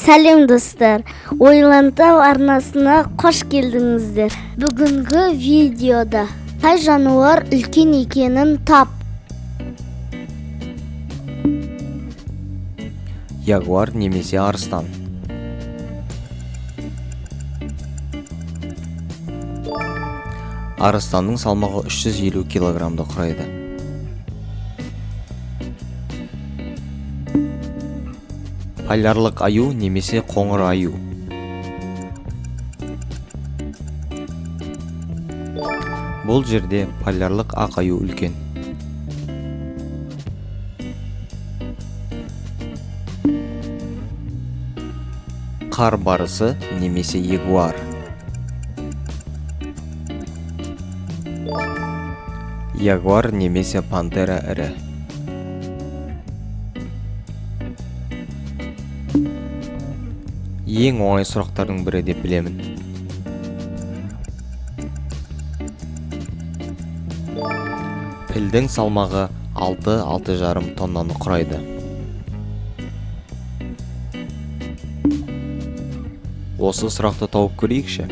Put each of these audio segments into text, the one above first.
Сәлем, достар! Ойлантау арнасына қош келдіңіздер. Бүгінгі видеода қай жануар үлкен екенін тап. Ягуар немесе арыстан. Арыстанның салмағы 350 килограммды құрайды. Полярлық аю немесе қоңыр аю. Бұл жерде полярлық ақ аю үлкен. Қар барысы немесе ягуар. Ягуар немесе пантера ірі. Ең оңай сұрақтардың бірі деп білемін. Пілдің салмағы 6-6,5 тоннаны құрайды. Осы сұрақты тауып көрейікші.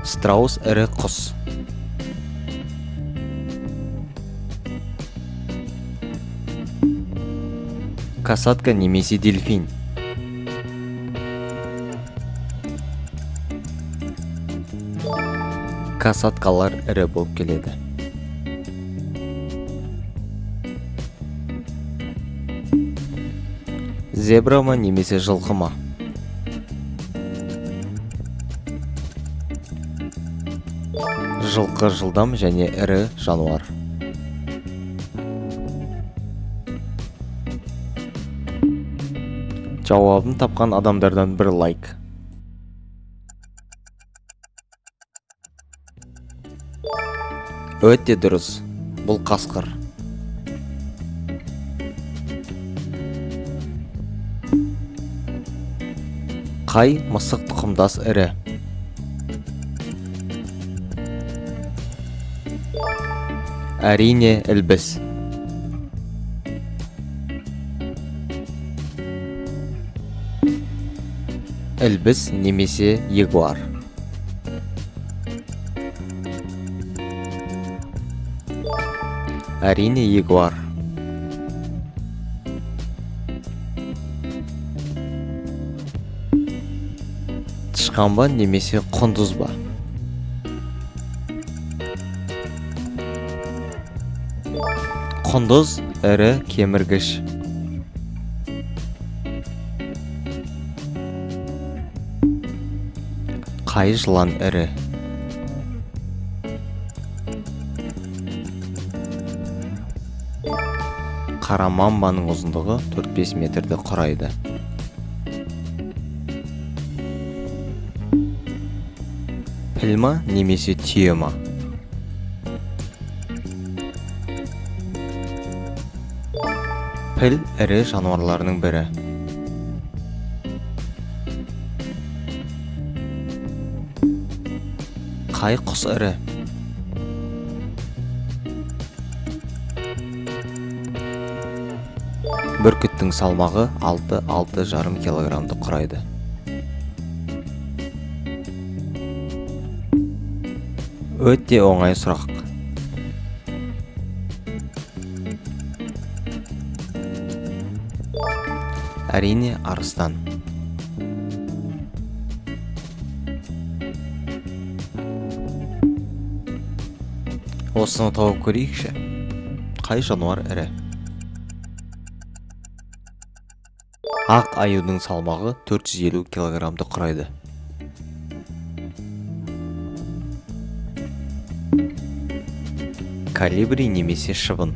Страус ірі құс. Касатка немесе дельфин. Касаткалар ірі болып келеді. Зебра ма немесе жылқы ма? Жылқы жылдам және ірі жануар. Жауабын тапқан адамдардан бір лайк. Өте дұрыс. Бұл қасқыр. Қай мысық тұқымдас ірі? Әрине, ілбіс. Ілбіс немесе ягуар. Әрине, ягуар. Тышқан ба немесе құндыз ба? Құндыз ірі кеміргіш. Қай жылан ірі? Қара мамбаның ұзындығы 4-5 метрді құрайды. Піл ма немесе түйе ма? Піл ірі жануарларының бірі. Қай құс ірі? Бүркіттің салмағы 6-6,5 килограммды құрайды. Өте оңай сұрақ. Әрине, арыстан. Осыны тауып көрейікші. Қай жануар ірі? Ақ аюдың салмағы 450 килограммды құрайды. Колибри немесе шыбын.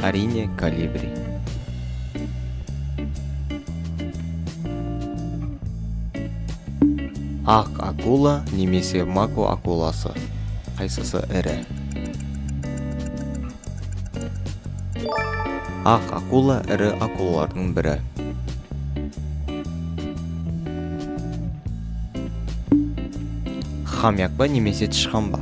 Әрине, колибри. Ақ акула немесе мако акуласы. Қайсысы ірі? Ақ акула ірі акулалардың бірі. Хомяк па немесе тышқан ба?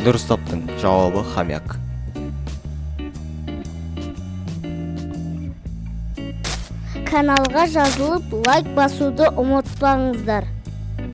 Дұрыс таптың, жауабы хомяк. Каналға жазылып, лайк басуды ұмытпаңыздар.